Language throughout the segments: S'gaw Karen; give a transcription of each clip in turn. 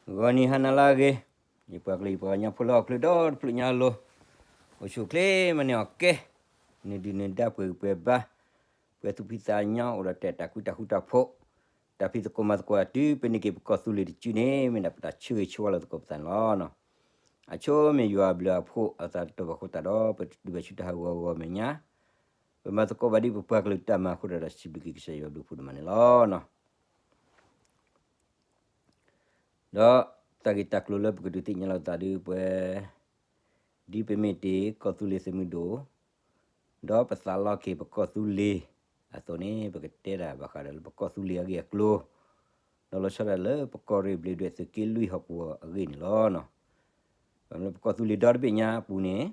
ဂီၤနံၤဟါနၤလၢအဂ့ၤ, ယပှၤကလုာ်ယပှၤကညီဖိလၢဟီၣ်ခိၣ်ချၢဒီတဖျၢၣ်ညါအလိၤ, အိၣ်ဆူၣ်အိၣ်ချ့မၤန့ၢ်အီၣ်ကဲ, နဒုၣ်နဒါပှဲၤဂံၢ်ပှဲၤဘါ, ပှဲၤသူၣ်ဖှံသးညီအိၣ်ဒီးတဲာ်တၢ်ဃူတၢ်ဖိး, တၢ်ဖံးသကိးမၤသကိးအတုၤ ပန့ၢ်က့ၤပကီၢ်သူလ့ၤတစုန့ၣ် မ့ၢ်ဒၣ်ပတၢ်ဆၢဂ့ၤဆၢဝါလီၤသကိးပသးန့ၣ်လီၤ. အဆိမ့ၢ်ယွၤအဘျုးအဖှိၣ်အသးတတီၤဘၣ်အဃိသတးဒီး ပတုၤဘၣ်ဆူတၢ်ဟးဂီၤဂီၤမဲာ်ညါ, ပမၤသကိးဘၣ်ဒ်ပပှၤကလုာ်တၢ်မၤအဃိဒီး စံးဘျုးက့ၤကစၢ်ယွၤဘျုးဖှိၣ်ဒိၣ်မးန့ၣ်လီၤ. ဒီးတၢ်ဂ့ၢ်တၢ်ကျိၤလၢပကဒုးသ့ၣ်ညါလိာ်သးဒ်ပဝဲ, ဒ်ပမ့ၢ်တ့ၢ်ကီၢ်သူလ့ၤသုးမုၢ်ဒိၣ်, ဒီးပသးလီက့ၤပကီၢ်သူလ့ၤအသိးန့ၣ် ပကတဲတၢ်ဘၣ်ဃးဒီးလၢပကီၢ်သူလ့ၤအဂ့ၢ်အကျိၤ, ဒီးလီၤဆီဒၣ်လၢပကီၢ်ရ့ၣ်ဘျ့းဒွဲၣ်သုးက့လွံၢ်ဟီၣ်ကဝီၤအဂ့ၢ်န့ၣ်လီၤ. ပှၤလၢပကီၢ်သူလ့ၤဒီတဘ့ၣ်ညါအပူၤန့ၣ်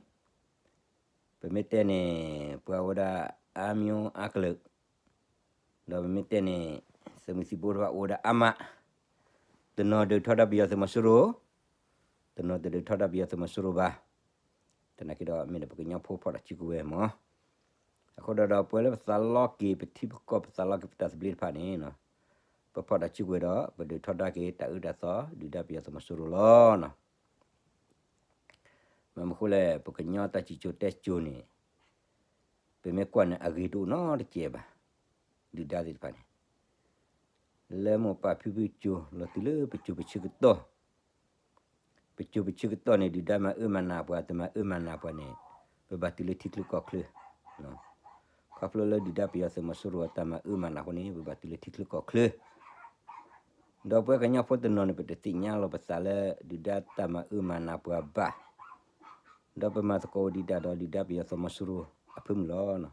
ပမ့ၢ်တဲန့ၣ် ပှၤအိၣ်ဝဲဒၣ်အါမံၤအါကလုာ်, ဒီးပမ့ၢ်တဲန့ၣ် သုးမုၢ်သံၣ်ဘိတဖၣ်အိၣ်ဝဲဒၣ်အါမး, တနီၤဒုးထီဒါပယီၤသုးမီၤစိရိၤ, တနီၤတဒုးထီဒါပယီၤသုးမီၤစိရိၤဘၣ်. သနာ်က့ဒီးမ့ၢ်ဒီးပကညီဖိဖီၣ်တၢ်စုကဝဲၤမး, အဃိဒီးဒီးပှၤလၢပသးလီက့ၤ ပထံပကီၢ်ပသးလီက့ၤပတၢ်သဘျ့တဖၣ်န့ၣ်, ပဖီၣ်တၢ်စုကဝဲၤဒီး ပဒုးထီဒါက့ၤတၢ်အၢတၢ်သီ ဒုၣ်ဒါပယီၤသုးမီၤစိရိၤလီၤ. မ့ၢ်မနုၤအဃိလဲၣ် ပကညီတၢ်စံၣ်စိၤတဲစိၤန့ၣ်, ပမ့ၢ်ကွၢ်န့ၣ် အဂ့ၤတအိၣ်နီတစဲးဘၣ်, ဒုၣ်ဒါသ့ၣ်တဖၣ်န့ၣ်, လၢမိၢ်ပၢ်ဖံဖုစိၤ လီၤတုၤလၢပစိၤပဆၢကတီၢ်, ပစိၤပဆၢကတီၢ်န့ၣ် ဒုၣ်ဒါမၤအၢမၤနးပှၤ တမၤအၢမၤနးပှၤန့ၣ်, ပဘၣ်တုၤလၢထံချၢကီၢ်ချၢ ခီဖျိလၢဒုၣ်ဒါပယီၤသုးမီၤစိရိၤအတၢ်မၤအၢမၤနးအဃိန့ၣ် ပဘၣ်တုၤလၢထံချၢကီၢ်ချၢ, ဒီးပဝဲကညီဖိတနီၤန့ၣ် ပတသ့ၣ်ညါလီၤပသးလၢ ဒုၣ်ဒါတၢ်မၤအၢမၤနးပှၤဘၣ်, ဒီးပမၤသကိးဝဲဒံးဒၣ်ဒီးဒုၣ်ဒါပယီၤသုးမီၤစိရိၤအဖၢမုၢ်လီၤ.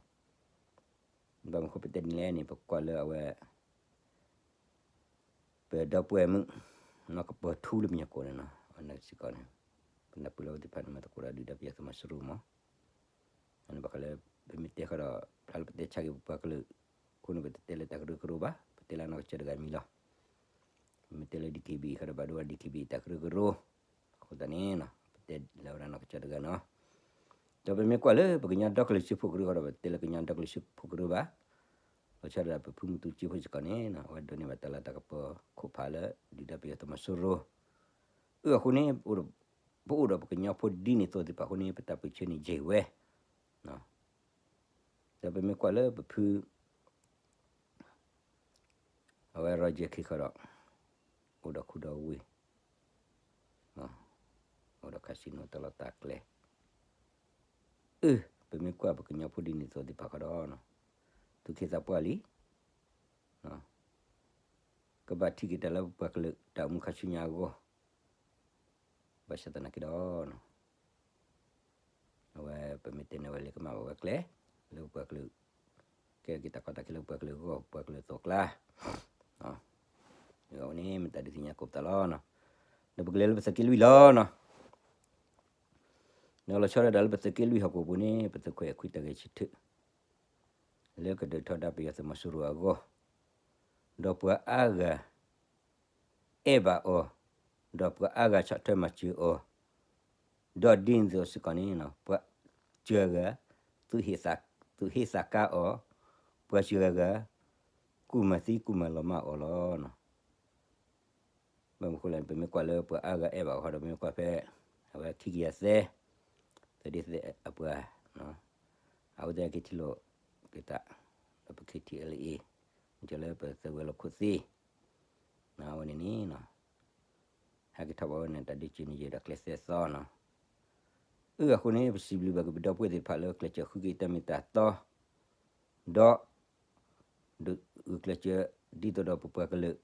ဘၣ်မနုၤအဃိပတဲဒ်လဲၣ်န့ၣ် ပကွၢ်လၢအဝဲ ပဒီပုၢ်ဝဲၢ်မုၣ် နီၢ်ကပၢၤထူလၢပညိၣ်ကိးန့ၣ်နီၤ, အဝဲန့ၣ်စ့ၢ်ကီးန့ၣ်, ပနၢ်ပၢၢ်လၢအဝဲသ့ၣ်တဖၣ်န့ၣ် မၤသကိးဒီးဒုၣ်ဒါပယီၤသုးမီၤစိရိၤမး, အန့ၣ်ဘၣ်ဃးလၢ ပမ့ၢ်တဲဃီဒီး ဖျါလၢပတဲဆါက့ၤပပှၤကလုာ်, အဃိန့ၣ် ပတတဲလၢတၢ်ကရၢကရိဘၣ်, ပတဲလၢနီၢ်ကစၢ်တဂၤမံၤလီၤ. ပမ့ၢ်တဲလၢ DKBA ဃီဒီးဘၣ်ဒိဝဲ DKBA တၢ်ကရၢကရိ, အဃိသတးန့ၣ် ပတဲလၢဝဲဒၣ်နီၢ်ကစၢ်တဂၤနီၤ. ဒီးပမ့ၢ်ကွၢ်လၢပကညီဒီကလုာ်စၢဖှိၣ်ကရၢဃီဒီး ပတဲလၢကညီဒီကလုာ်စၢဖှိၣ်ကရၢဘၣ်, လီၤဆီဒၣ်ပဖုမူတူစၢဖှိၣ်စ့ၢ်ကီးန့ၣ် အဝဲဒိးန့ၢ်ဘၣ်တၢ်လၤတၢ်ကပီၤခိၣ်ဖးလၢဒုၣ်ဒါပယီၤသုးမီၤစိရိၤ, အဃိန့ၣ် ပအိၣ်ဒီးပကညီဖိဒ်န့ၣ်အသိးသ့ၣ်တဖၣ်အဃိန့ၣ် ပတၢ်ပၢၢ်ဆၢန့ၣ်ယံာ်ဝဲ ဒီးပမ့ၢ်ကွၢ်လၢပဖု အဝဲ Roger ခံဃီဒီး အိၣ်ဒီးခူဒီးဝ့ၢ်, အိၣ်ဒီး casino တၢ်လီၢ်တၢ်ကျဲ, အၢ ပမ့ၢ်ကွၢ်ပကညီဖိဒ်န့ၣ်အသိးသ့ၣ်တဖၣ်ဃီဒီး သူၣ်က့သးပှၢ်လံ, ကဘၣ်ထံၣ်က့ၤတၢ်လၢပပှၤကလုာ်တၢ်အိၣ်မူခါဆူညါအဂီၢ်, ဘၣ်ဆၣ်သနာ်က့ဒီး အဝဲပမ့ၢ်တဲန့ၣ် အဝဲလဲၤကမၣ်ဘၣ်ဝဲကျဲ လၢပပှၤကလုာ်, ကဲက့ၤတၢ်ကီတၢ်ခဲလၢပပှၤကလုာ်အဂီၢ် ပပှၤကလုာ်အသိးအကျါ, အဝဲန့ၣ်မ့ၢ်တၢ်ဒုးသ့ၣ်ညါကိးပသးလီၤ. ဒီးပကလဲၤလၢပသုးက့လွံၢ်လီၤနီၤ. ဒီးလီၤဆီဒၣ်တၢ်လၢပသုးက့လွံၢ်ဟီၣ်ကဝီၤပူၤန့ၣ် ပသုးခွဲးခွံတၢ်ဂဲၤဆၢထၢၣ် လၢကဒုးထီဒါပယီၤသုးမီၤစိရိၤအဂီၢ်, ဒီးပှၤအါဂၤ အဲၣ်ဘၣ်အီၤ, ဒီးပှၤအါဂၤဆီၣ်ထွဲမၤစၢၤအီၤ, ဒီးဒ်န့ၣ်အသိးစ့ၢ်ကီးန့ၣ် ပှၤစှၤဂၤ သူၣ်ဟ့သးကါအီၤ, ပှၤစှၤဂၤ ကူၣ်မၤသံကူၣ်မၤလီၤမၢ်အီၤလီၤ. ဘၣ်မနုၤအဃိလဲၣ် ပမ့ၢ်ကွၢ်လၢပှၤအါဂၤအဲၣ်ဘၣ်အီၤဃီဒီး ပမ့ၢ်ကွၢ်ဖဲ အဝဲခံကယၤသၢ သဒ့သဲအပှၤ အဝဲသ့ၣ်ဟဲက့ၤထံၣ်လိာ်က့ၤတၢ် ဒီးပ K T L A မ့ၢ်လၢပသုးဝဲၤလီၢ်ခိၣ်သ့ၣ် အဝဲန့ၣ်န့ၣ် ဟဲက့ၤထီၣ်ဘၣ်ဝဲန့ၣ် တၢ်ဒုးက့ၤန့ၣ်ယဲၢ်ဒီးကျဲသၢသီနီၤ. အၢ အဃိန့ၣ် ပစံးဘျုးဘၣ်က့ၤပဒီပုၢ်ဝဲၢ်သ့ၣ်တဖၣ်လၢကျဲးစၢးဃုက့ၤတၢ်မ့ၢ်တၢ်တီ ဒီး ဒုးဂုာ်ကျဲးစၢး ဒ်သိးဒီးပပှၤကလုာ်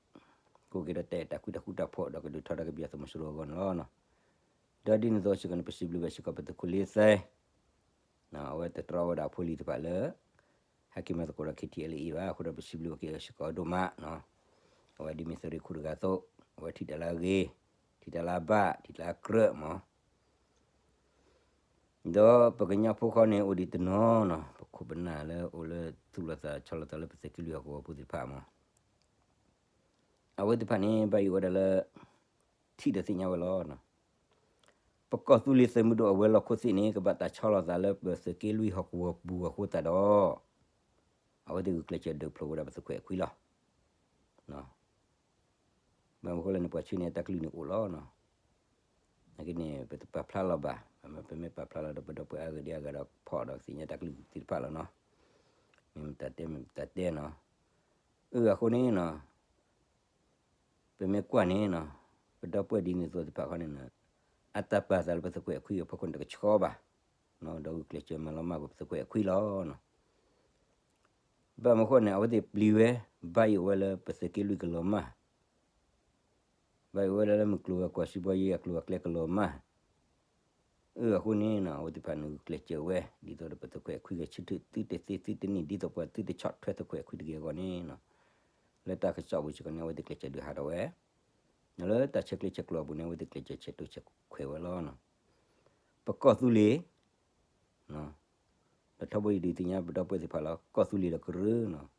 ကအိၣ်က့ၤဒီးတၢ်အဲၣ်တၢ်ကွံတၢ်ဃူတၢ်ဖိး ဒီးကဒုးထီဒါက့ၤပယီၤသုးမီၤစိရိၤအဂီၢ်န့ၣ်လီၤ. ဒီးဒ်န့ၣ်အသိးစ့ၢ်ကီးန့ၣ် ပစံးဘျုးဘၣ်စ့ၢ်ကီးပသုးခိၣ်လ့သဲ အဝဲတတြီဝဲဒၣ်အဖိအလံၤတဖၣ်လၢ ဟဲက့ၤမၤသကိးဒီး K T L A ဘၣ်. အဃိဒီးပစံးဘျုးဘၣ်က့ၤစ့ၢ်ကီးဒိၣ်မး, အဝဲဒ်မ့ၢ်သုးရ့ၣ်ခိၣ်တဂၤအသိး အဝဲထံၣ်တၢ်လၢအဂ့ၤ, ထံၣ်တၢ်လၢအဘၣ် ထံၣ်တၢ်လၢအကြၢးမး ဒီးပကညီဖိဃီန့ၣ် အိၣ်ဒံးတနီၤနီၤ ပခိၣ်ပနၢ်လၢအိၣ်လၢသူၣ်လီၤသးဆီလီၤသးလၢပသုးက့လွံၢ်ဟီၣ်ကဝီၤပူၤသ့ၣ်တဖၣ်မး, အဝဲသ့ၣ်တဖၣ်န့ၣ် ဘၣ်ယိၣ်ဝဲဒၣ်လၢ ထံၣ်ဒီးသ့ၣ်ညါဝဲလီၤ. ပကီၢ်သူလ့ၤသုးမုၢ်ဒိၣ်အဝဲၤလီၢ်ခိၣ်သ့ၣ်န့ၣ် ကဘၣ်တၢ်ဆီလီၤသးလၢပသုးက့လွံၢ်ဟီၣ်ကဝီၤပူၤအဃိသတးဒီး အဝဲသ့ၣ်ဂုာ်ကျဲးစၢးဒုးဖျိးဝဲဒၣ်ပသုးခွဲးအခွံလီၤ. ဘၣ်မနုၤဃိလဲၣ်န့ၣ် ပှၤဆှၢန့ၢ်တၢ်ကလုၢ်န့ၣ်အိၣ်လီၤနီၤ. နာ်က့န့ၣ် ပတပာ်ဖျါလီၤဘၣ်, ပမ့ၢ်ပာ်ဖျါလီၤဒီး ပဒီပုၢ်ဝဲၢ်အါဂၤဒ်အါဂၤဒီးဖီၣ်ဒီးသ့ၣ်ညါတၢ်ကလုၢ်သ့ၣ်တဖၣ်လီၤနီၤ. မ့ၢ်မတၤတဲ မ့ၢ်မတၤတဲနီၤ. အၢ အဃိန့ၣ်နီၤ ပမ့ၢ်ကွၢ်န့ၣ်နီၤ, ပဒီပုၢ်ဝဲၢ်ဒ်န့ၣ်အသိးသ့ၣ်တဖၣ်ဃီန့ၣ်နီၤ, အတၢ်ပာ်သးလၢပသုးခွဲးအခွံအဖီခိၣ်န့ၣ် တကဆှီဘၣ်, ဒီးဂုာ်ကျဲးစၢးမၤလီၤမၢ်ကွံာ်ပသုးခွဲးအခွံလီၤနီၤ. ဘၣ်မနုၤဃိန့ၣ် အဝဲသ့ၣ်ပျံၤဝဲ, ဘၣ်ယိၣ်ဝဲလၢပသုးက့လွံၢ်ကလီၤမၢ်, ဘၣ်ယိၣ်ဝဲလၢ လၢမုၢ်ကျိၤဝဲၤကွာ် စံးဘီယ့ အကျိၤအကျဲကလီၤမၢ်. အၢ အဃိန့ၣ်နီၤ အဝဲသ့ၣ်တဖၣ်န့ၣ်ဂုာ်ကျဲးစၢးဝဲ ဒ်သိးဒီးပသုးခွဲးအခွံကဆၢထၢၣ်သုတသ့သုတန့ၢ် ဒ်သိးပှၤသုတဆီၣ်ထွဲသုးခွဲးအခွံတဂ့ၤအဂီၢ်န့ၣ်နီၤ, လၢတၢ်ကစီၣ်ပူၤစ့ၢ်ကီးန့ၣ် အဝဲသ့ၣ်ကျဲးစၢးဒုးဟးထီၣ်ဝဲ, လၢတၢ်ဆဲးကျၢဆဲးကျိးအပူၤန့ၣ် အဝဲသ့ၣ်ကျဲးစၢးဆဲးတိၢ်ဆဲးခွဲးဝဲလီၤနီၤ. ပကီၢ်သူလ့ၤ ဒီးထီဘိယဒုးသ့ၣ်ညါပဒီပုၢ်ဝဲၢ်သ့ၣ်တဖၣ်လီၤ ကီၢ်သူလ့ၤဒီးကရၢနီၤ.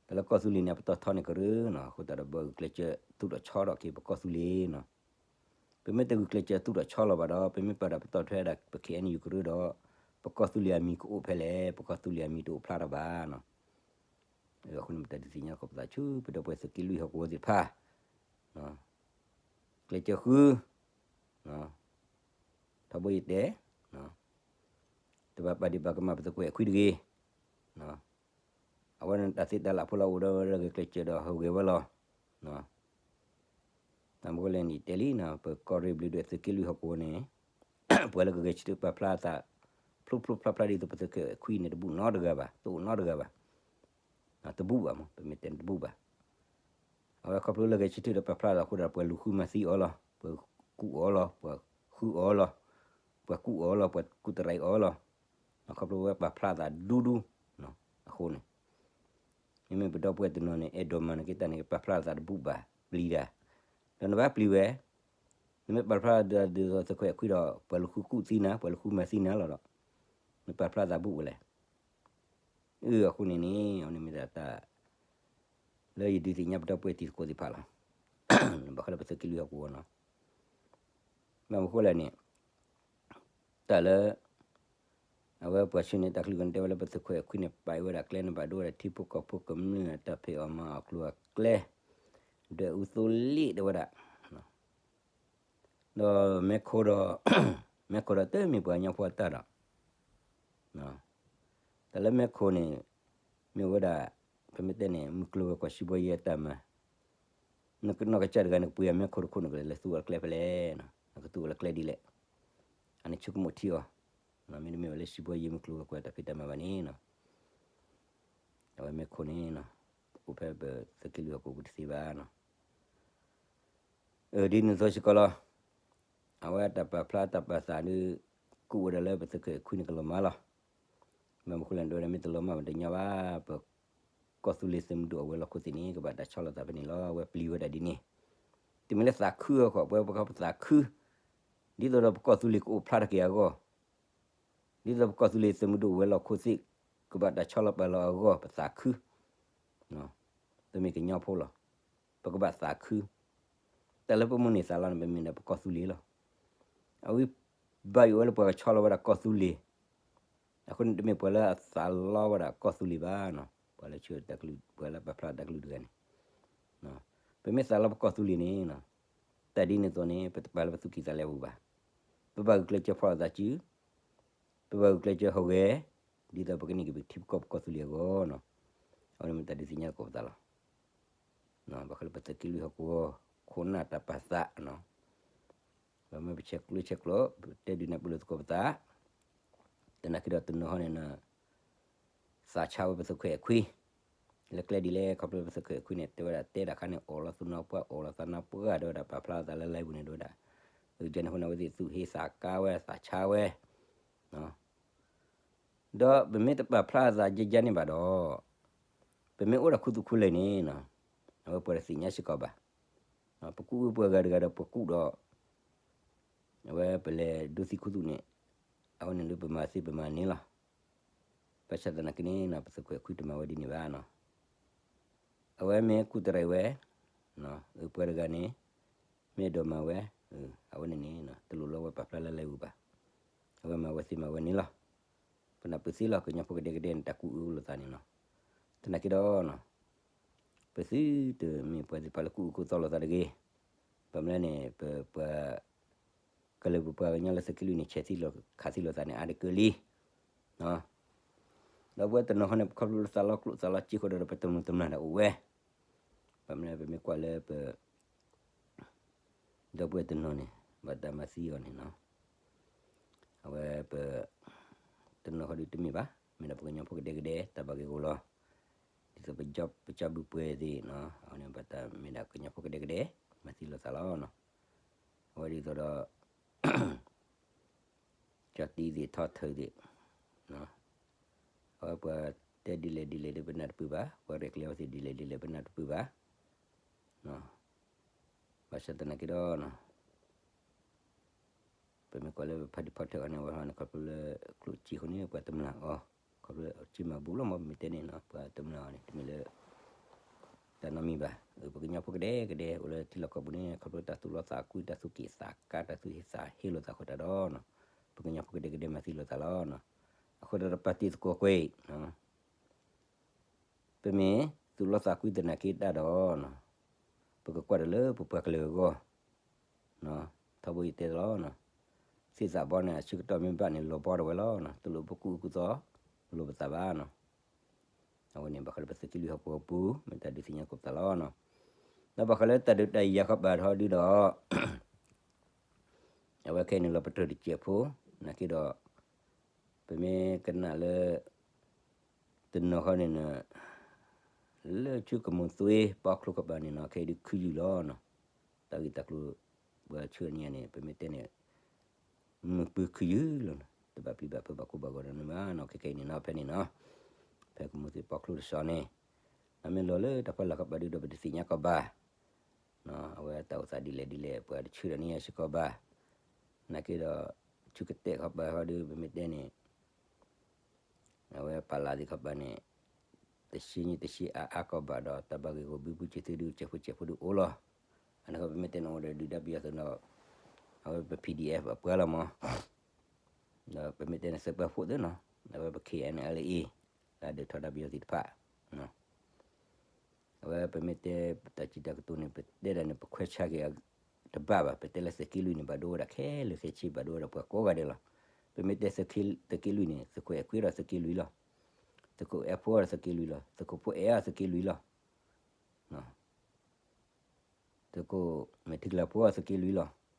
တၢ်လၢကီၢ်သူလ့ၤန့ၣ် အပတီၢ်ထီန့ၣ်ကရၢနီၤ, အဃိသတးဒီးပဂုာ်ကျဲးစၢးသူၣ်ထီၣ်ဆီထီၣ်က့ၤပကီၢ်သူလ့ၤနီၤ. ပမ့ၢ်တဂုာ်ကျဲးစၢးသူၣ်ထီၣ်ဆီလီၤဘၣ်ဒီး ပမ့ၢ်ပာ်ဒီးပတီၢ်ထွဲဒၣ်ပ ခ့ၣ်အဲၣ်ယူၣ် ကရၢဒီး ပကီၢ်သူလ့ၤအမံၤကအိၣ်ဖဲလဲၣ်, ပကီၢ်သူလ့ၤအမံၤတအိၣ်ဖျါထီၣ်ဘၣ်နီၤ. အဃိန့ၣ် ပတၢ်ဒုးသ့ၣ်ညါကီးပသးဆူ ပဒီပုၢ်ဝဲၢ်သုးက့လွံၢ်ဟီၣ်ကဝီၤသ့ၣ်တဖၣ် ကျဲးစၢးဃု ထီဘိယတဲ, တဘၣ်ပာ်ဒံးပာ်ကမၣ်ပသုးခွဲးအခွံတဂ့ၤ. အဝဲန့ၣ်တၢ်သ့တၢ်လၢ်ဖိလၢအိၣ်ဒီးဂဲၤကျဲးစၢးဒီးဟူးဂဲၤဝဲလီၤ. တၢ်မနုၤလဲၣ်န့ၣ် တဲလံနီၤ ပကီၢ်ရ့ၣ်ဘျုးဒွဲၣ်သုးက့လွံၢ်ဟီၣ်ကဝီၤန့ၣ် ပှၤလၢကဂဲၤဆၢထၢၣ်ပာ်ဖျါအသး ဖျိဖျိဖျါဖျါဒ်သိးပသုးခွဲးအခွံန့ၣ် တဘူၣ်နီတဂၤဘၣ်, တအိၣ်နီတဂၤဘၣ်. တဘူၣ်ဘၣ်မး ပမ့ၢ်တဲန့ၣ်တဘူၣ်ဘၣ်. အဝဲခီဖျိလၢဂဲၤဆၢထၢၣ်ဒီးပာ်ဖျါအသးအဃိဒီး ပှၤလူၤဃုမၤသံအီၤလီၤ, ပှၤကူၣ်အီၤလီၤ, ပှၤဃုအီၤလီၤ, ပှၤကူၣ်အီၤလီၤ, ပှၤကူၣ်တရံးအီၤလီၤ. ခီဖျိဝဲပာ်ဖျါအသးဒူဒူ အဃိန့ၣ် မ့မ့ၢ်ပဒီပုၢ်ဝဲၢ်တနီၤန့ၣ် အဲၣ်ဒိးမၤန့ၢ်က့ၤတၢ်န့ၣ် ပာ်ဖျါအသးတဘူၣ်ဘၣ် ပျံၤတၢ်, ဒီးနဘၣ်ပျံၤဝဲ, နမ့ၢ်ပာ်ဖျါဒ်သိးသုးခွဲးအခွံဒီး ပှၤလူၤဃုကူၣ်သံနၤ ပှၤလူၤဃုမၤသံနၤလီၤဒီး နပာ်ဖျါအသးဘူၣ်ဝဲလဲၣ်. အဃိန့ၣ်န့ၣ် အဝဲန့ၣ်မ့ၢ်ဒၣ်တၢ် လၢယဒုးသ့ၣ်ညါပဒီပုၢ်ဝဲၢ်တံၤသကိးသ့ၣ်တဖၣ်လီၤ. ဘၣ်ဃးလၢပသုးက့လွံၢ်ဟီၣ်ကဝီၤနီၤ. ဘၣ်မနုၤဃိလဲၣ်န့ၣ် တၢ်လၢ အဝဲပှၤဆှၢန့ၢ်တၢ်ကလုၢ်ကီန့ၣ် တဲဝဲလၢပသုးခွဲးအခွံန့ၣ် ပာ်အီၤဝဲဒၣ်ကျဲန့ၣ် ဘၣ်ဒိဝဲဒၣ်ထံဖိကီၢ်ဖိကမျၢၢ်အတၢ်ဖံးအီၣ်မၤအီၣ်ကျိၤအကျဲ ဒွဲၣ်အူသိလ့ၣ်တဲဝဲဒၣ် ဒီးမဲခိၣ်ဒီး မဲခိၣ်ဒီးတမ့ၢ်ပှၤကညီဖိအတၢ်ဒီး တၢ်လၢမဲခိၣ်န့ၣ် မ့ၢ်ဝဲဒၣ် ပမ့ၢ်တဲန့ၣ် မုၢ်ကျိၤဝဲၤကွာ် စံးဘီယဲအတၢ်မၤ နကနီၢ်ကစၢ်တဂၤ နကပှ့ၤအီၤမဲခိၣ်တခိၣ်န့ၣ် ကလဲၤသူအီၤလၢကျဲဖဲလဲၣ်, နကသူအီၤလၢကျဲဒ်လဲၣ်. အန့ၣ်ဆိကမိၣ်ထံအီၤ, မ့တမ့ၢ်ဝဲလၢစံးဘီယဲမုၢ်ကျိၤဝဲၤကွာ်တၢ်ဖံးတၢ်မၤဘၣ်န့ၣ်နီၤ, အဝဲမဲခိၣ်န့ၣ်နီၤ အိၣ်ဖဲပသုးက့လွံၢ်ဟီၣ်ကဝီၤပူၤတသ့ဘၣ်နီၤ. အၢ ဒ်န့ၣ်အသိးစ့ၢ်ကီးလီၤ. အဝဲတၢ်ပာ်ဖျါတၢ်ပာ်သးဒီး ကူၣ်ဝဲဒၣ်လၢပသုးခွဲးအခွံန့ၣ်ကလီၤမၢ်လီၤ. မ့ၢ်မနုၤဃိလဲၣ်ဒ်ဝဲဒၣ်မ့ၢ်တလီၤမၢ်မတညီဘၣ်, ပကီၢ်သူလ့ၤသုးမုၢ်ဒိၣ်အဝဲၤလီၢ်ခိၣ်သ့ၣ်န့ၣ် ကဘၣ်တၢ်ဆီလီၤသးဖဲန့ၣ်လီၤ. အဝဲပျံၤဝဲဒၣ်ဒ်န့ၣ်, တမ့ၢ်လၢသးခုအဃိ ပဝဲပကီၢ်ပသးခု ဒ်သိးဒီးပကီၢ်သူလ့ၤကအိၣ်ဖျါထီၣ်က့ၤအဂီၢ်, ဒ်သိးပကီၢ်သူလ့ၤသုးမုၢ်ဒိၣ်ဝဲၤလီၢ်ခိၣ်သ့ၣ် ကဘၣ်တၢ်ဆီလီၤပာ်လီၤအဂီၢ် ပသးခု, ပမ့ၢ်ကညီဖိလီၤ. ပကဘၣ်သးခု, တၢ်လၢပမိၣ်န့ၢ်သးလီန့ၣ် ပမ့ၢ်ဒၣ်ပကီၢ်သူလ့ၤလီၤ. အဝဲဘၣ်ယိၣ်ဝဲလၢပှၤကဆီလီၤဝဲဒၣ်ကီၢ်သူလ့ၤ, အဃိန့ၣ် တမ့ၢ်ပှၤလၢအသးလီဝဲဒၣ်ကီၢ်သူလ့ၤဘၣ်နီၤ, ပှၤလၢဆှၢတၢ်ကလုၢ် ပှၤလၢပာ်ဖျါတၢ်ကလုၢ်တဂၤန့ၣ် ပမ့ၢ်သးလီပကီၢ်သူလ့ၤန့ၣ်, တၢ်ဒ်န့ၣ်အသိးန့ၣ် ပတပာ်လၢပသူၣ်ကံၢ်သးလဲပူၤဘၣ်. ပဘၣ်ဂုာ်ကျဲးစၢးဖီၣ်လိာ်သးစု, ပဘၣ်ဂုာ်ကျဲးစၢးဟူးဂဲၤ, ဒ်သိးပကန့ၢ်က့ၤပထံပကီၢ်ပကီၢ်သူလ့ၤအဂီၢ်နီၤ. အဝဲန့ၣ်မ့ၢ်တၢ်ဒုးသ့ၣ်ညါသကိးပသးလီၤ. ဘၣ်ဃးလၢပသုးက့လွံၢ်ဟီၣ်ကဝီၤ ခိၣ်နၢ်တၢ်ပာ်သးနီၤ, ပမ့ၢ်ပဆဲးကျိးဆဲးကျိး ပတဲဒုးနဲၣ်ပလီၢ်သကိးပသး သနာ်က့ဒီးတနီၤဟီန့ၣ် သးဆါဝဲပသုးခွဲးအခွံ, လၢကျဲဒ်လဲၣ် ခီဖျိပသုးခွဲးအခွံန့ၣ် တဲဝဲဒၣ်တဲတၢ်ခါန့ၣ် အိၣ်လီၤသူနီၤပှၢ် အိၣ်လီၤသးနီၤပှၢ် တဲဝဲဒၣ်ပာ်ဖျါသးလၢ live ပူၤန့ၣ် တဲဝဲဒၣ်, အကန့ၣ်အဃိန့ၣ် အဝဲသ့ၣ်သူၣ်ဟ့သးကါဝဲသးဆါဝဲ ဒီးပမ့ၢ်တပာ်ဖျါအသးယဲယဲန့ၣ်ဘၣ်ဒီး ပမ့ၢ်အိၣ်ဒီးခူသူၣ်ခူလဲၢ်န့ၣ် အဝဲပှၤတသ့ၣ်ညါစ့ၢ်ကီးဘၣ်. ပကူၣ်အုၣ်ပှၤဂၤတဂၤဒီးပကူၣ်ဒီး အဝဲပလဲၤဒိသံခူသူၣ်န့ၣ် အဝဲန့ၣ်ဒုးပမၤသ့ပမၤန့ၣ်လီၤ. ဘၣ်ဆၣ်သနာ်က့န့ၣ် ပသုးခွဲးအခွံတမၤဝဲဒ်န့ၣ်ဘၣ်နီၤ. အဝဲမ့ၢ်ကူၣ်တရံးဝဲ ပှၤတဂၤန့ၣ် မ့ၢ်အဲၣ်ဒိးမၤဝဲ အဝဲန့ၣ်န့ၣ် တလိၣ်လၢဝဲပာ်ဖျါလၢ live ပူၤဘၣ်. အဝဲမၤဝဲသ့မၤဝဲန့ၣ်လီၤ. ပနၢ်ပၢၢ်သ့လီၤ ကညီဖိကဒဲကဒဲန့ၣ် တၢ်ကူၣ်အုၣ်လိာ်သးန့ၣ်လီၤ. သနာ်က့ဒီး ပသုတမ့ၢ်ပှၤသ့ၣ်တဖၣ်လၢကူၣ်အူကူၣ်သီလိာ်သးတဂ့ၤ. ဘၣ်မနုၤလဲၣ်န့ၣ် ပပှၤ ကလုာ်ပပှၤကညီလၢသုးက့လွံၢ်န့ၣ် ဆဲးသံလိာ်ခးသံလိာ်သးန့ၣ် အါတကၢလံ. ဒီပုၢ်ဝဲၢ်တနီၤခီန့ၣ် ပခီဖျိလၢသးလီကျိၣ်သးလီစ့အဃိဒီး ပတမုာ်တမျၢ်တၢ်အိၣ်ဝဲ. ဘၣ်မနုၤလဲၣ် ပမ့ၢ်ကွၢ်လၢပ ဒီပုၢ်ဝဲၢ်တနီၤန့ၣ် ဘၣ်တၢ်မၤသံအီၤန့ၣ်နီၤ, အဝဲပ တနီၤခီဒုးတမ့ၢ်ဘၣ်, မ့ၢ်ဒၣ်ပှၤကညီဖိကဒဲကဒဲ တၢ်ဘၣ်ဂ့ၢ်ဂီၢ်လီၤ. ဒ်သိးပကၠီပူၤပှဲၤသ့ၣ်နီၤ, အဝဲန့ၣ်ဘၣ်တၢ်မ့ၢ်ဒၣ်ကညီဖိကဒဲကဒဲ မၤသံလိာ်သးလီၤနီၤ. အဝဲဒ်သိးဒီး ကၠီတံသ့ၣ်ထီထၢသ့ၣ်, အဝဲပှၤတဲဒ်လဲၣ်ဒ်လဲၣ်ဒီးပနၢ်တပၢၢ်ဘၣ်, ပှၤရဲၣ်ကျဲၤအီၤသ့ၣ်ဒ်လဲၣ်ဒ်လဲၣ်ပနၢ်တပၢၢ်ဘၣ်. ဘၣ်ဆၣ်သနာ်က့ဒီး ပမ့ၢ်ကွၢ်လၢပဖးဒံးဖီထၢအီၤန့ၣ် အဝဲဟီန့ၣ် ခီဖျိလၢကျိၣ်စ့အဃိန့ၣ် ပှၤတမျၢ်အီၤ, ခီဖျိစ့မၤဘူၣ်လီၤမး ပမ့ၢ်တဲန့ၣ်နီၤ, ပှၤတမျၢ်အီၤန့ၣ် တမ့ၢ်လၢ တၢ်နီတမံၤဘၣ်. ပကညီဖိကဒဲကဒဲ အိၣ်လၢထံလီၢ်ကီၢ်ပူၤန့ၣ် ခီဖျိတၢ်သူၣ်လီသးကွံ တၢ်သူၣ်က့ၣ်သးကါ တၢ်သူၣ်ဟ့သးဟ့လိာ်သးအဃိတၢ်ဒီး ပကညီဖိကဒဲကဒဲမၤသံလိာ်သးလီၤ. အဃိဒီးပာ်တ့ၢ်သကိးကွံာ် ပမ့ၢ်သူၣ်လီသးကွံသနာ်က့တၢ်ဒီး ပကကွၢ်တၢ်လၢပပှၤကလုာ်အဂီၢ်, ထီဘိယတဲလီၤ, သ့ၣ်သးဘီန့ၣ် အဆၢကတီၢ်မ့ၢ်ဘၣ်န့ၣ် လီၤဘီတဝဲလီၤ, တလိၣ်ပကူၣ်ကူၣ်သီလိာ်ပသးဘၣ်နီၤ. အဝဲန့ၣ် ဘၣ်ဃးလၢပသုးက့လွံၢ်ဟီၣ်ကဝီၤပူၤ မ့ၢ်တၢ်ဒုးသ့ၣ်ညါကိးပသးလီၤနီၤ. ဒီးဘၣ်ဃးလၢတၢ်ဒုးတၢ်ယၤဃီဘၣ်ထီၣ်ဒုဒီး အဝဲခဲအံၤန့ၣ်လီၤပတြၢၤတစဲးဖိ, နာ်က့ဒီး ပမ့ၢ်ကနၣ်လၢ တနီၤဃီန့ၣ် လၢဆူကမူၤသွ့ပီချိၣ်ဃီဘၣ်န့ၣ်နီၤ ခဲအံၤဒုးခုယုၢ်လီၤနီၤ. တၢ်ဂ့ၢ်တၢ်ကျိၤ ပှၤဆူအနံၤန့ၣ် ပမ့ၢ်တဲန့ၣ် မုာ်ပၢၤခုယုၢ်လီၤနီၤ, တဘၣ်ပျံၤဘၣ်ဖုးဘၣ်ကိၢ်ဘၣ်ဂီၤဒီးန့ၣ်ဘၣ်နီၤ, ခဲခဲအံၤန့ၣ်နီၤ ဖဲန့ၣ်နီၤ ဖဲကမူၤသွ့ပီချိၣ်တစီၤန့ၣ် နမ့ၢ်လီၤလၢတၢ်ဖီလာ်ဃီဘၣ်ဒုဒီး ပတသ့ၣ်ညါကီးဘၣ် အဝဲတၢ်အိၣ်သးဒ်လဲၣ်ဒ်လဲၣ် ပှၤတဆၢဒီးန့ၣ်ယါစ့ၢ်ကီးဘၣ်. နာ်က့ဒီး ဆူကတဲာ်ဃီဘၣ်ဃီဒီး ပမ့ၢ်တဲန့ၣ် အဝဲပာ်လးသ့ၣ်ဃီဘၣ်န့ၣ် တဆံနံၣ်တဆံအါအါကီးဘၣ်ဒီး တၢ်ဘၣ်ဂ့ၢ်ဂီၢ်ဘုဘုက့ၤသုဒုး စဲးဖိစဲးဖိဒုးအိၣ်လီၤ. အန့ၣ်ဃီပမ့ၢ်တဲန့ၣ်အိၣ်ဒီးဒုၣ်ဒါပယီၤသုးဒီး အဝဲပ P D F အပှၤလီၤမး ဒီးပမ့ၢ်တဲန့ၣ် သုးပၢၤဖှိၣ်သ့ၣ်နီၤ အဝဲပ K N L A လၢအဒုးထီဒါပယီၤသ့ၣ်တဖၣ် အဝဲပမ့ၢ်တဲတၢ်စံးတၢ်ကတိၤန့ၣ် ပတဲဒၣ်န့ၣ် ပခွဲးဆါက့ၤတဘၣ်ဘၣ်. ပတဲလၢသုးက့လွံၢ်န့ၣ် ဘၣ်ဒိဝဲဒၣ်ခဲလၢာ်ခဲဆ့ ဘၣ်ဒိဝဲဒၣ်ပှၤကိးဂၤဒဲးလီၤ. ပမ့ၢ်တဲသုးက့လွံၢ်န့ၣ် သုးခိၣ်အဲၣ်ခွံဒီးသုးက့လွံၢ်လီၤ. သုးခိၣ်အဲၣ်ဖိဒီးသုးက့လွံၢ်လီၤ. သုးခိၣ်ဖိအဲၣ်အီၤသုးက့လွံၢ်လီၤ. သုးခိၣ်မဲာ်ထံကလၤဖိအီၤသုးက့လွံၢ်လီၤ.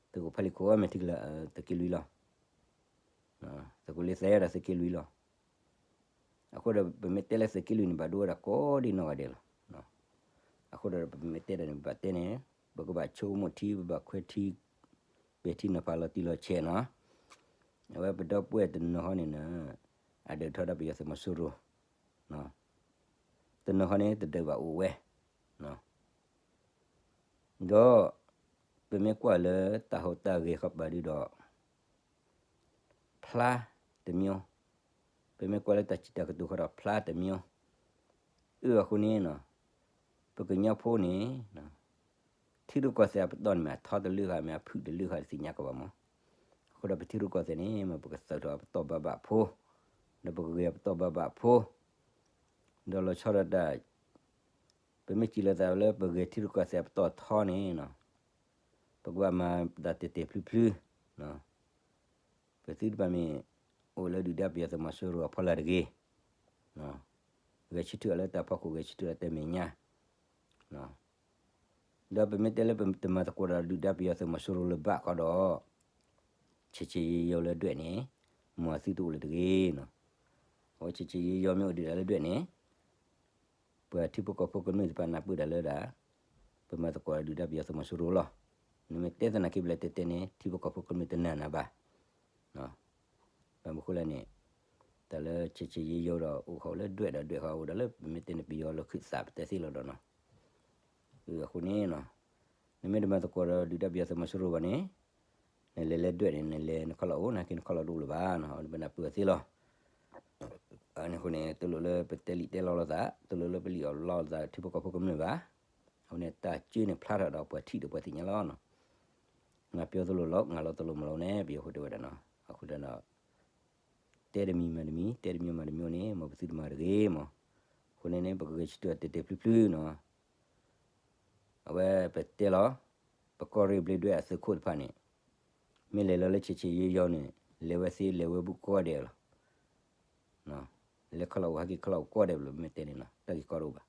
သုးခိၣ်ဖးလံာ်ခိၣ်အီၤမဲာ်ထံကလၤသုးက့လွံၢ်လီၤ. သုးခိၣ်လ့သဲဒီးသုးက့လွံၢ်လီၤ. အဃိဒီးပမ့ၢ်တဲလၢသုးက့လွံၢ်န့ၣ် ဘၣ်ဒိဝဲဒၣ်ကိးဒံနီၢ်ဂၤဒဲးလီၤ. အဃိဒီးပမ့ၢ်တဲဒၣ်န့ၣ် ပဘၣ်တဲန့ၣ် ပကဘၣ်ဆိကမိၣ်ထံ ပဘၣ်ခွဲးထံ ပဲာ်ထံနီၤဖးလီၤတံၢ်လီၤဆဲးနီၤ. အဝဲပဒီပုၢ်ဝဲၢ်တနီၤဟီန့ၣ် အဒုးထီဒါပယီၤသုးမီၤစိရိၤ တနီၤဟီန့ၣ် တဒုးဘၣ်အိၣ်ဝဲ ဒီး ပမ့ၢ်ကွၢ်လၢတၢ်ဟူးတၢ်ဂဲၤဃီဘၣ်ဒုဒီး ဖျါတမျိုး, ပမ့ၢ်ကွၢ်လၢတၢ်စံးတၢ်ကတိၤဃီဒီး ဖျါတမျိုး, အၢ အဃိန့ၣ်နီၤ ပကညီဖိန့ၣ် ထံရူၢ်ကီၢ်သဲးအပတီၢ်န့ၣ် မ့ၢ်အထီတလၢၣ်ဃီ မ့ၢ်အဖုၣ်တလၢၣ်ဃီ တသ့ၣ်ညါကီးဘၣ်မး. အဃိဒီးပထံရူၢ်ကီၢ်သဲးန့ၣ် မ့ၢ်ပကသုးထီၣ်အပတီၢ်ဘၣ်ဘၣ်ဖိ, ဒီးပကဂဲၤအပတီၢ်ဘၣ်ဘၣ်ဖိ, ဒီးလီၤဆီဒၣ်တၢ် ပမ့ၢ်စံးလီၤသးလၢပဂဲၤထံရူၢ်ကီၢ်သဲးအပတီၢ်ထီန့ၣ်နီၤ ပကဘၣ်မၤတၢ်တဲာ်တဲာ်ဖျုဖျု, ပသုတဘၣ်မ့ၢ်အိၣ်လၢဒုၣ်ဒါပယီၤသုးမီၤစိရိၤအဖီလာ်တဂ့ၤ, ဂဲၤဆၢထၢၣ်အီၤလၢတၢ်ဖီခိၣ်ဂဲၤဆၢထၢၣ်အီၤလၢတၢ်မဲာ်ညါ, ဒီးပမ့ၢ်တဲလၢပတမၤသကိးဒီးဒုၣ်ဒါပယီၤသုးမီၤစိရိၤလၢၤဘၣ်ဃီဒီး ဆဲးဆဲးယိယိလၢဒွဲၣ်န့ၣ် မ်အသုတအိၣ်လၢၤတဂ့ၤနီၤ. အဝဲဆဲးဆဲးယိယိမ့ၢ်အိၣ်ဒံးဒၣ်လၢဒွဲၣ်န့ၣ် ပှၤထံဖိကီၢ်ဖိကမျၢၢ်တဖၣ်နၢ်ပၢၢ်ဒၣ်လၢဒၣ် ပမၤသကိးဒုၣ်ဒါပယီၤသုးမီၤစိရိၤလီၤ. နမ့ၢ်တဲသနာ်က့ဘျဲၣ်တဲတဲန့ၣ် ထံဖိကီၢ်ဖိကမျၢၢ်တနာ်နၤဘၣ်. ဘၣ်မနုၤဃိလဲၣ်န့ၣ် တၢ်လၢဆဲးဆဲးယိယိဒီး အိၣ်ဃီလၢဒွဲၣ်ဒီးဒွဲၣ်ဃီ အိၣ်ဒီးလၢပမ့ၢ်တဲန့ၣ် ပယီၤလီၤခုၣ်သးပတဲသ့လီၤဒီးနီၤ. အဃိန့ၣ်နီၤ နမ့ၢ်တမၤသကိးဒီးဒုၣ်ဒါပယီၤသုးမီၤစိရိၤဘၣ်န့ၣ် နလဲၤလၢဒွဲၣ်န့ၣ် နလဲၤနခီၣ်လီၢ်အိၣ် နာ်က့နခီၣ်လီၢ်တအိၣ်လၢၤဘၣ်နီၤ အဝဲန့ၣ်ပနၢ်ပၢၢ်သ့လီၤ. အန့ၣ်အဃိန့ၣ် တလိၣ်လၢပတဲလံာ်တဲလီလိာ်သး တလိၣ်လၢပလံၣ်အီၣ်လီလိာ်သးထံဖိကီၢ်ဖိကမျၢၢ်ဘၣ်. အဃိန့ၣ် တၢ်ကၢန့ၣ်ဖျါထီၣ်ဒီးပှၤထံၣ်ဒီးပှၤသ့ၣ်ညါလီၤနီၤ. နပျီတလိၣ်လီၤ နလီၤတလိၣ်မးလီၤန့ၣ် ပယီၤဖိတဲဝဲဒၣ်နီၤ. အဃိဒီး တဲတမံၤမၤတမံၤ တဲတမံၤမၤတမံၤန့ၣ် မ်ပသုတမၤတဂ့ၤမး. အဃိန့ၣ်န့ၣ် ပကဂဲၤဆၢထၢၣ်တဲာ်တဲာ်ဖျုးဖျုးနီၤ. အဝဲပတဲလီၤ, ပကီၢ်ရ့ၣ်ဘျ့းဒွဲၣ်အသုးခိၣ်တဖၣ်န့ၣ် မ့ၢ်လဲၤလီၤလၢဆဲးဆဲးယိယိန့ၣ် လဲၤဝဲသ့လဲၤဝဲဘူးကိးဂၤဒဲးလီၤ. လဲၤခီလီၤအိၣ်ဟဲက့ၤခီလီၤအိၣ်ကိးဂၤဒဲးလီၤ မ့ၢ်တဲန့ၣ်နီၤ တၢ်ဂ့ၢ်ကီတအိၣ်ဘၣ်.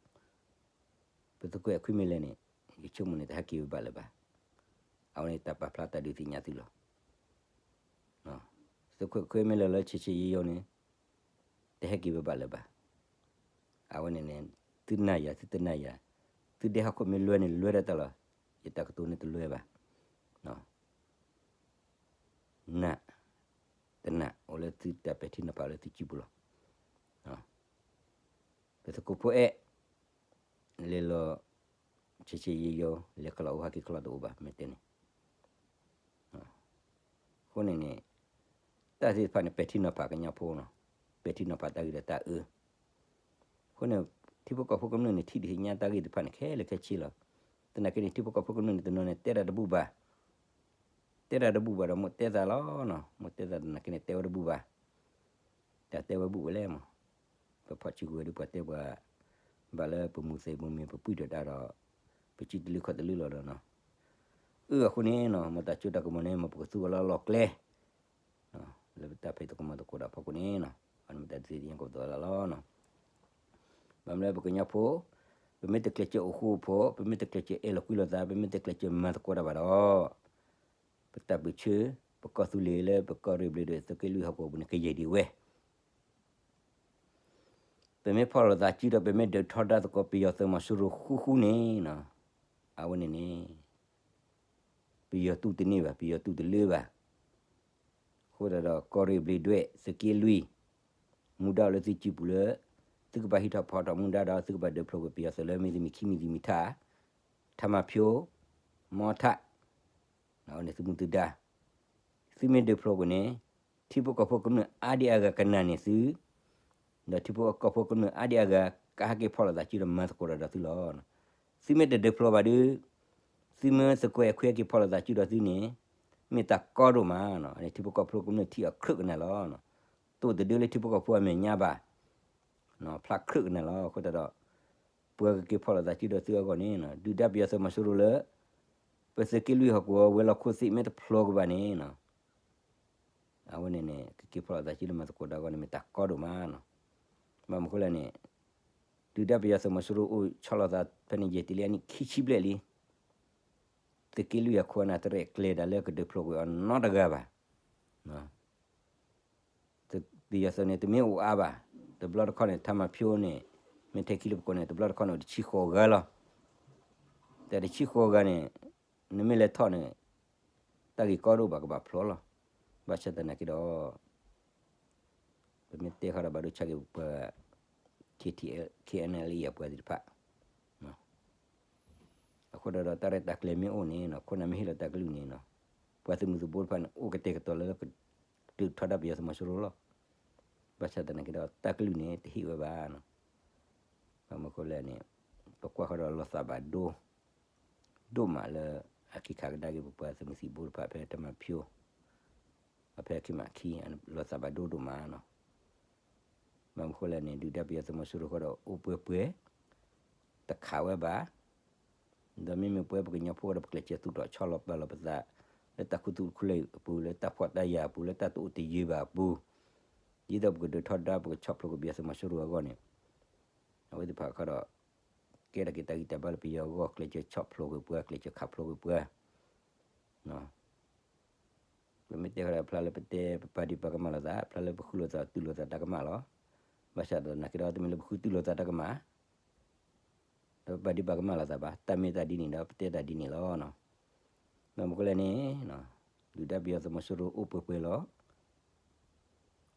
ပသုးကွဲးအခွံမ့ၢ်လဲၣ်န့ၣ် ယဆိကမိၣ်န့ၣ် တဟဲက့ၤဝဲဘၣ်လၢၤဘၣ်. အဝဲန့ၣ်တၢ်ပာ်ဖျါတၢ်ဒုးသ့ၣ်ညါသုလီၤ. သုးကွဲးအခွံမ့ၢ်လဲၤလၢဆဲးဆဲးယိယိန့ၣ် တဟဲက့ၤဝဲဘၣ်လၢၤဘၣ်. အဝဲန့ၣ်န့ၣ် သုနာ်ယၤ သုတနာ်ယၤ, သုဒဲဟီၣ်ခိၣ်မ့ၢ်လွဲန့ၣ် လွဲဒၣ်တၢ်လီၤ. ယတၢ်ကတိၤန့ၣ်တလွဲဘၣ်. နာ်, တနာ် အိၣ်လၢသုတၢ်ပဲာ်ထံနီၤဖးလၢသုစုပူၤလီၤ. ပသုးခိၣ်ဖိအဲၣ် လဲၤလီၤ ဆဲးဆဲးယိယိ လဲၤခီလီၤအိၣ်ဟဲက့ၤခီလီၤတအိၣ်ဘၣ် မ့ၢ်တဲန့ၣ် အဃိန့ၣ်န့ၣ် တၢ်သ့ၣ်တဖၣ်န့ၣ် ပဲာ်ထံနီၤဖးကညီဖိနီၤ, ပဲာ်ထံနီၤဖးတၢ်ဂ့ၤဒီးတၢ်အၢ အဃိန့ၣ် ထံဖိကီၢ်ဖိကမျၢၢ်န့ၣ် ထံၣ်ဒုးသ့ၣ်ညါတၢ်ဂ့ၢ်တဖၣ်န့ၣ် ခဲလၢာ်ခဲဆ့လီၤ. သနာ်က့န့ၣ် ထံဖိကီၢ်ဖိကမျၢၢ်န့ၣ် တနီၤန့ၣ် တဲတၢ်တဘူၣ်ဘၣ်, တဲတၢ်တဘူၣ်ဘၣ်ဒီး မိၢ်တဲသးလီၤနီၤ, မိၢ်တဲသးသနာ်က့န့ၣ် တဲဝဲတဘူၣ်ဘၣ်. တၢ်တဲဝဲဘူၣ်ဝဲလဲၣ်မး, ပဖီၣ်စုကဝဲၤဒုးပှၤတဲပှၤ ဘၣ်လၢပမူသ့ၣ်မူမ့ၢ်ပပုၢ်ဒီးတၢ်ဒီး ပစုတလၢခီၣ်တလၢလီၤဒီးနီၤ, အၢ အဃိန့ၣ်နီၤ မ့ၢ်တၢ်စိတၢ်ကမီၤန့ၣ် မ့ၢ်ပကသူအီၤလၢအလီၢ်ကျဲ လၢပတၢ်ဖံးသကိးမၤသကိးဒီးအဖီခိၣ်န့ၣ်နီၤ, အန့ၣ်မ့ၢ်တၢ်ဒုးသ့ၣ်ညါကပသီလၢ်လီၤနီၤ. ဘၣ်မနုၤလၢပကညီဖိ ပမ့ၢ်တကျဲးစၢးအိၣ်ဃူအိၣ်ဖိး, ပမ့ၢ်တကျဲးစၢးအဲၣ်လီၤကွံလိာ်သး, ပမ့ၢ်တကျဲးစၢးမၤသကိးတၢ်ဘၣ်ဒီး ပတၢ်ပၢၢ်ဆၢ ပကီၢ်သူလ့ၤလၢပကီၢ်ရ့ၣ်ဘျ့းဒွဲၣ်သုးက့လွံၢ်ဟီၣ်ကဝီၤပူၤန့ၣ် ကယဲၢ်ဒံးဝဲ ပမ့ၢ်ဖီၣ်လိာ်သးစုဒီး ပမ့ၢ်ဒုးထီဒါသကိးပယီၤသုးမီၤစိရိၤဃူဃူန့ၣ်နီၤ, အဝဲန့ၣ်န့ၣ် ပယီၤတူၢ်တန့ၢ်ဘၣ်, ပယီၤတူၢ်တလၢဘၣ်. အဃိသတးဒီး ကီၢ်ရ့ၣ်ဘျ့းဒွဲၣ် သုးက့လွံၢ် မူဒါအိၣ်လၢသုစုပူၤလၢ သုကဘၣ်ဟံးထီၣ်ဖီထီၣ်မူဒါဒီး သုကဘၣ်ဒုးဖျိကွံာ်ပယီၤသုးလၢမ့ၢ်သုမ့ၢ်ခံမံၤသုမံၤထၣ်, ထါမၤဖၠိ, မီထၣ် န့ၣ်သုမူသုဒါ, သုမ့ၢ်ဒုးဖျိကွံာ်န့ၣ် ထံဖိကီၢ်ဖိကမျၢၢ်အါဒံအါဂၤကနာ်န့ၢ်သု, ဒီးထံဖိကီၢ်ဖိကမျၢၢ်အါဒံအါဂၤ ကဟဲက့ၤဖီၣ်လိာ်သးစုဒီးမၤသကိးတၢ်ဒီးသုလီၤ. သုမ့ၢ်တဒုးဖျိဘၣ်ဒီး သုမ့ၢ်သုးကွဲးအခွံဟဲက့ၤဖီၣ်လိာ်သးစုဒီးသုန့ၣ် မ့ၢ်တၢ်ကီဒိၣ်မး, ထံဖိကီၢ်ဖိကမျၢၢ်ထံၣ်အီၤခရၢၣ်ကနၣ်လီၤ. တအိၣ်တဒၢလၢထံဖိကီၢ်ဖိအမဲာ်ညါဘၣ်, ဖျါခရၢၣ်ကနၣ်လီၤ. အဃိသတးဒီး ပှၤကက့ၤဖီၣ်လိာ်သးစုဒီးသုအဂီၢ်န့ၣ် ဒုၣ်ဒါပယီၤသုးမီၤစိရိၤလၢ ပသုးက့လွံၢ်ဟီၣ်ကဝီၤဝဲၤလီၢ်ခိၣ်သ့ၣ်မ့ၢ်တဖျိကွံာ်ဘၣ်န့ၣ် အဝဲန့ၣ်န့ၣ် ကက့ၤဖီၣ်လိာ်သးစုလၢမၤသကိးတၢ်အဂီၢ်န့ၣ် မ့ၢ်တၢ်ကီဒိၣ်မးနီၤ. ဘၣ်မနုၤဃိလဲၣ်န့ၣ် ဒုၣ်ဒါပယီၤသုးမီၤစိရိၤအိၣ်ဆီလီၤသးဖဲန့ၣ်ယဲၢ်တလံအနံၣ်ခံဆံဘျဲၣ်လံ. သုးက့လွံၢ်အခိၣ်အနၢ်တရဲၣ်ကျဲၤတၢ်လၢကဒုးဖျိကွံာ်အီၤနီတဂၤဘၣ်. ပယီၤသုးန့ၣ် တမ့ၢ်အိၣ်အါဘၣ်. တဘျီတခီၣ်န့ၣ် ထါမၤဖၠိန့ၣ် မ့ၢ်ထဲခံလၢပကိးန့ၣ် တဘျီတခီၣ်န့ၣ် အိၣ်တဆံဃိးဂၤလီၤ. တၢ်တဆံဃိးဂၤန့ၣ် နမ့ၢ်လဲၤထီၣ်န့ၣ် တၢ်ဂ့ၢ်ကီတအိၣ်ဘၣ် ကဘၣ်ဖျိလီၤ. ဘၣ်ဆၣ်သနာ်က့ဒီး ပမ့ၢ်တဲဃီဒီးဘၣ်ဒိဆါက့ၤပှၤ K T L K N L A အပှၤသ့ၣ်တဖၣ် အဃိဒီး တၢ်ရဲၣ်တၢ်ကျဲၤမ့ၢ်အိၣ်န့ၣ် ခိၣ်နၢ်မ့ၢ်ဟ့ၣ်လီၤတၢ်ကလုၢ်န့ၣ် ပှၤသုးမုၢ်သံၣ်ဘိတဖၣ်န့ၣ် အိၣ်ကတဲာ်ကတီၤလၢ ကဒုးထီဒါပယီၤသုးမီၤစိရိၤလီၤ. ဘၣ်ဆၣ်သနာ်က့ဒီး တၢ်ကလုၢ်န့ၣ် တဟ့ၣ်ဝဲဘၣ်. ဘၣ်မနုၤဃိလဲၣ်န့ၣ် ပကွၢ်ဃီဒီးလီၤသးဘၣ်ဒိ ဒိၣ်မးလၢ အခံခးကဒါက့ၤပပှၤသုးမုၢ်သံၣ်ဘိတဖၣ်ဖဲထါမၤဖၠိ အဖဲခံမးခံ လီၤသးဘၣ်ဒိဒိၣ်မးနီၤ. ဘၣ်မနုၤဃိလဲၣ်န့ၣ် ဒုၣ်ဒါပယီၤသုးမီၤစိရိၤဃီဒီးအိၣ်ပှဲၤပှဲၤ တခးဝဲဘၣ်. ဒီးမ့မ့ၢ်ပဝဲပကညီဖိဒီးပကျဲးစၢးသူၣ်ထီၣ်ဆီလီၤပာ်လီၤပသး လၢတၢ်ခူသူၣ်ခူလ့ၢ်အပူၤ လၢတၢ်ဖှီၣ်တၢ်ယာ်အပူၤ လၢတၢ်တအိၣ်တယၢၤဘၣ်အပူၤ ဒ်သိးပကဒုးထီဒါပကဆီၣ်ဖျိကွံာ်ပယီၤသုးမီၤစိရိၤအဂီၢ်န့ၣ် အဝဲသ့ၣ်တဖၣ်ဃီဒီး ကဲထီၣ်က့ၤတၢ်ဂံၢ်တၢ်ဘါလၢပယီၤအဂီၢ် ကျဲးစၢးဆီၣ်ဖျိကွံာ်ပှၤ ကျဲးစၢးခးဖျိကွံာ်ပှၤ ပမ့ၢ်တဲဃီဒီးဖျါလၢပတဲပပာ်ဒံးပာ်ကမၣ်လိာ်သး ဖျါလၢပဃုလိာ်သးတူၢ်လိာ်သးတၢ်ကမၣ်လီၤ. ဘၣ်ဆၣ်သနာ်က့ဒီး တမ့ၢ်လၢပဃုတူၢ်လိာ်သးတၢ်ကမၣ် ဒီးပပာ်ဒံးပာ်ကမၣ်လိာ်သးဘၣ်. တၢ်မ့ၢ်တၢ်ဒ်န့ၣ်ဒီး ပတဲတၢ်ဒ်န့ၣ်လီၤ. ဘၣ်မနုၤဃိလဲၣ်န့ၣ် ဒုၣ်ဒါပယီၤသုးမီၤစိရိၤအိၣ်ပှဲၤပှဲၤလီၤ.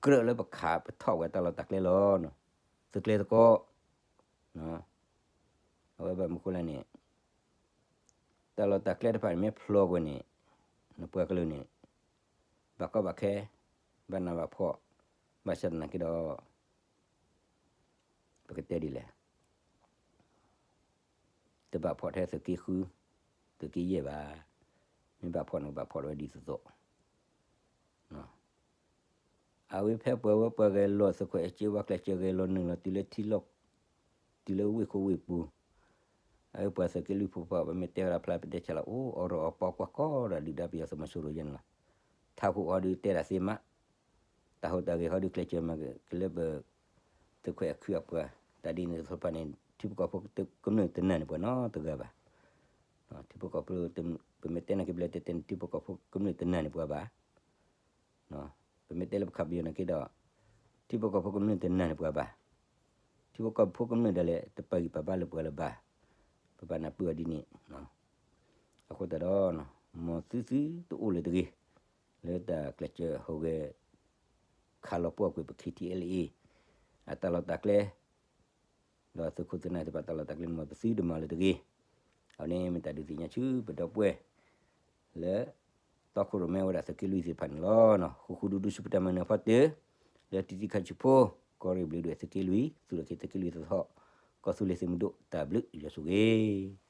ကြၢးလၢပခးပထီၣ်ဝဲတၢ်လီၢ်တၢ်ကျဲလီၤ. သုးကျဲသကိး အဝဲဘၣ်မနုၤဃိလဲၣ်န့ၣ် တၢ်လီၢ်တၢ်ကျဲတဖၣ်န့ၣ် မ့ၢ်ဖျိကွံာ်န့ၣ် နပှၤကလုာ်န့ၣ် ဘၣ်ကီဘၣ်ခဲ ဘၣ်နးဘၣ်ဖှီၣ် ဘၣ်ဆၣ်သနာ်က့ဒီး ပကတဲဒ်လဲၣ် တဘၣ်ဖှီၣ်ထဲသုးက့ဃု သုးက့ယဲၢ်ဘၣ်. မ့ၢ်ဘၣ်ဖှီၣ်န့ၣ် ကဘၣ်ဖှီၣ်ဝဲဒ်သိးသိး အဝဲဖဲပှၤဝဲပှၤဂဲၤလိာ်သုးခိၣ်အဲၣ်ကၠ့ဝါကျဲးစၢးဂဲၤလိာ်နုာ်လီၤတုၤလၢထံလီၢ် တုၤလၢဝ့ၢ်ခိၣ်ဝ့ၢ်ပူၤ, အပှၤသုးက့လွံၢ်ဖိဖီ ပမ့ၢ်တဲဝဲဒၣ်ဖျါ ပတဲဆါလီၤ အိၣ်အီၣ်ရီအီၣ်ပီကွၢ်ကီဒီးဒုၣ်ဒါပယီၤသုးမီၤစိရိၤယဲန့ၣ်လီၤ. ထးခိၣ်အီၤဒုးတဲဒၣ်သ့မး, တၢ်ဟူးတၢ်ဂဲၤဟီဒုးကျဲးစၢးမၤက့ၤလၢပ သုးခွဲးအခုအပှၤ, တၢ်ဒ်န့ၣ်သ့ၣ်တဖၣ်န့ၣ် ထံဖိကီၢ်ဖိကမျၢၢ်တနာ်န့ၢ်ပှၤနီတဂၤဘၣ်. ထံဖိကီၢ်ဖိ, ပမ့ၢ်တဲနာ်က့ၤဘျဲၣ်တဲတဲန့ၣ် ထံဖိကီၢ်ဖိကမျၢၢ်တနာ်န့ၢ်ပှၤဘၣ်. ပမ့ၢ်တဲလၢပခးပယီၤနာ်က့ဒီး ထံဖိကီၢ်ဖိကမျၢၢ်တနာ်န့ၢ်ပှၤဘၣ်. ထံဖိကီၢ်ဖိကမျၢၢ်ဒၣ်လဲာ် တပာ်ဂံၢ်ပာ်ဘါလၢပှၤလၢၤဘၣ်. ပဘၣ်နၢ်ပၢၢ်အီၤဒ်န့ၣ်. အဃိသတးဒီး မ်သုသုတအိၣ်လၢၤတဂ့ၤ လၢတၢ်ကျဲးစၢးဟူးဂဲၤ ခးလီၤပှီၢ်ကွံာ်ပ ခ့ထံအဲလ်အ့ အတၢ်လီၢ်တၢ်ကျဲ ဒီးသုးခိၣ်သုးနၢ်သ့ၣ်တဖၣ်တၢ်လီၢ်တၢ်ကျဲန့ၣ် မ်ပသုတမၤလၢၤတဂ့ၤ. အဝဲန့ၣ်မ့ၢ်တၢ်ဒုးသ့ၣ်ညါဆူပဒီပုၢ်ဝဲၢ် လၢတီခိၣ်ရိၣ်မဲဝဲဒၣ်သုးက့လွံၢ်သ့ၣ်တဖၣ်န့ၣ်လီၤ. ဃူဃူဒူဒူဆူပတၢ်မၤနၢၤအဖီတၢၢ် လၢတံၤသကိးဆူဖိ ကီၢ်ရ့ၣ်ဘျုးဒွဲၣ်သုးက့လွံၢ် သူၣ်ထီၣ်က့ၤသုးက့လွံၢ်သီသီ ကီၢ်သူလ့ၤသုးမုၢ်ဒိၣ်တၢ်ဘျုးယွၤဆိၣ်ဂ့ၤ